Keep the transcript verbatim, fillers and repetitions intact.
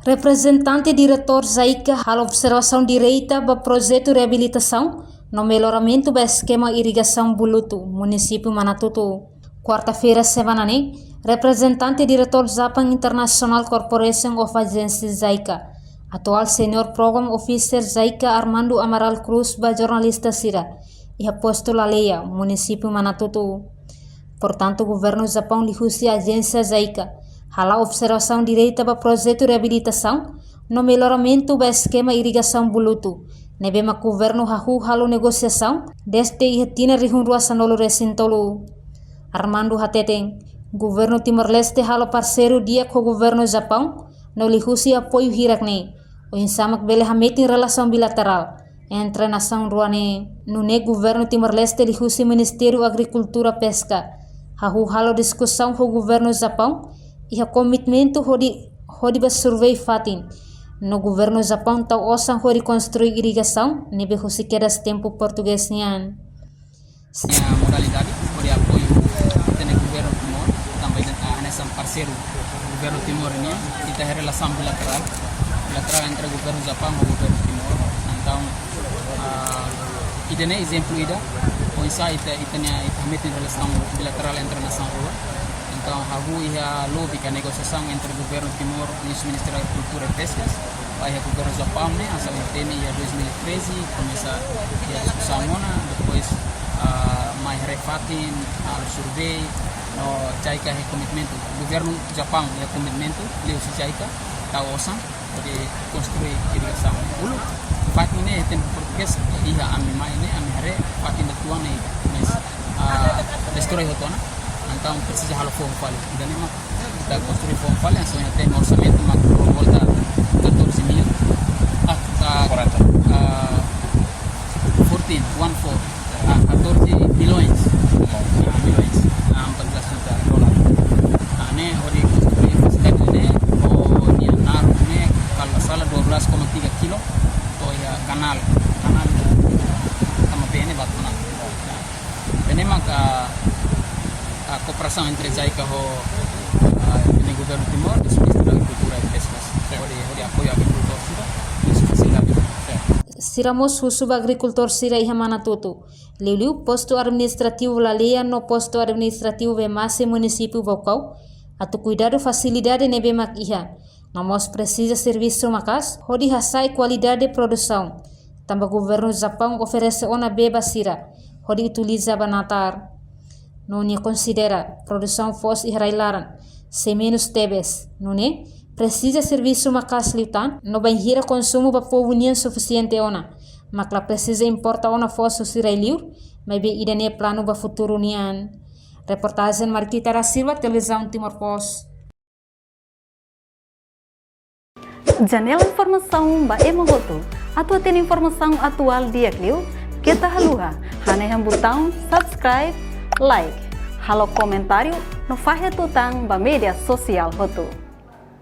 Reprezentante Diretór JICA halo observasaun direta ba projetu reabilitasaun no melloramentu ba eskema irrigasaun Bulutu, munisípiu Manatuto. Kuarta-feira semana ne'e, reprezentante Diretór Japan International Corporation of Agency JICA, atuál Senior Program Officer JICA Armando Amaral Cruz ba jornalista sira iha Postu Laleia, munisípiu Manatuto. Portantu, governu Japaun liuhusi ajénsia JICA hala'o observasaun direta ba projetu reabilitasaun no melloramentu ba eskema irrigasaun Bulutu, ne'ebé mak governu hahú halo negosiasaun dezde iha tinan rihun rua sanulu-resin-tolu. Armando hateten, governu Timor-Leste halo parseiru di'ak ho governu Japaun no liuhusi apoiu hirak ne'e, oinsá mak bele hametin relasaun bilaterál entre nasaun rua ne'e. Nune'e governu Timor-Leste liuhusi Ministériu Agrikultura Peska hahú halo diskusaun ho governu Japaun iha komitmentu hodi, hodi ba survei fatin no governu Japaun tau osan hodi konstrui irrigasaun ne'ebé husi kedas tempu portugés nian. Nia modalidade hodi apoiu ita-nia governu Timor, tanba ita, ah, hanesan parseiru governu Timor nian, ita iha relasaun bilaterál, bilaterál entre governu Japaun ho governu Timor. Entaun, ah, ida-ne'e ezemplu ida oinsá ita, ita-nia, ita hametin relasaun bilaterál entre nasaun rua. Entaun, hahú iha lobby ka negosiasaun entre governu Timor, husi Ministériu Agrikultura i Peskas, ba iha governu Japaun ne'e, hanesan ita hatene iha dois mil e treze, komesa iha diskusaun ona, depois, ah, mai haree fatin, halo survei, no JICA iha komitmentu. Governu Japaun iha komitmentu, liuhusi JICA, tau osan hodi konstrui irrigasaun. Uluk, fatin ne'e tempu portugés, iha ami mai ne'e, ami haree fatin ida tuan ne'e, mas, ah, destrói hotu ona, entaun presiza halo foho fali. Ida-ne'e mak ita konstrui foho fali, hanesan ita hatene orsamentu mak volta catorze mil, ah, ah, quarenta. Ah, fourteen, one four. Ah, catorze milhões. Ah, milhões. Ah, empat belas juta dolar. Ah, ne'e hodi konstrui fasilidade ne'e, ho nia naruk ne'e, kalau la sala dua belas koma tiga kilo, to'o iha kanál, kanál, tama bee ne'e ba to'o ona. Ne'e maka, ah, kooperasaun entre JICA ho, ah, ne'e governu Timor, husi Ministériu Agrikultura i Peskas. Hodi, hodi apoiu agrikultór sira, husi fasilidade. Sira mós husu ba agrikultór sira iha Manatuto, liuliu Postu Administrativu Laleia no Postu Administrativu Bemasi, munisípiu Baucau, atu kuidadu fasilidade ne'ebé mak iha, no mós presiza servisu maka'as hodi hasa'e kualidade produsaun, tanba governu Japaun oferese ona bee ba sira hodi utiliza ba natar. No nia konsidera produsaun foos iha rai-laran sei menus tebes, nune'e presiza servisu maka'as liután, no bainhira konsumu ba povu nian sufisiente ona, mak la presiza importa ona foos husi rai-liur, maibé ida-ne'e planu ba futuru nian. Reportajen Marquita da Silva, Televizaun Timor Post. Janela informasaun ba ema hotu. Atu hatene informasaun atuál di'ak liu, keta haluha hanehan butaun subscribe, like, halo komentáriu, no fahe tutan ba média sosiál hotu.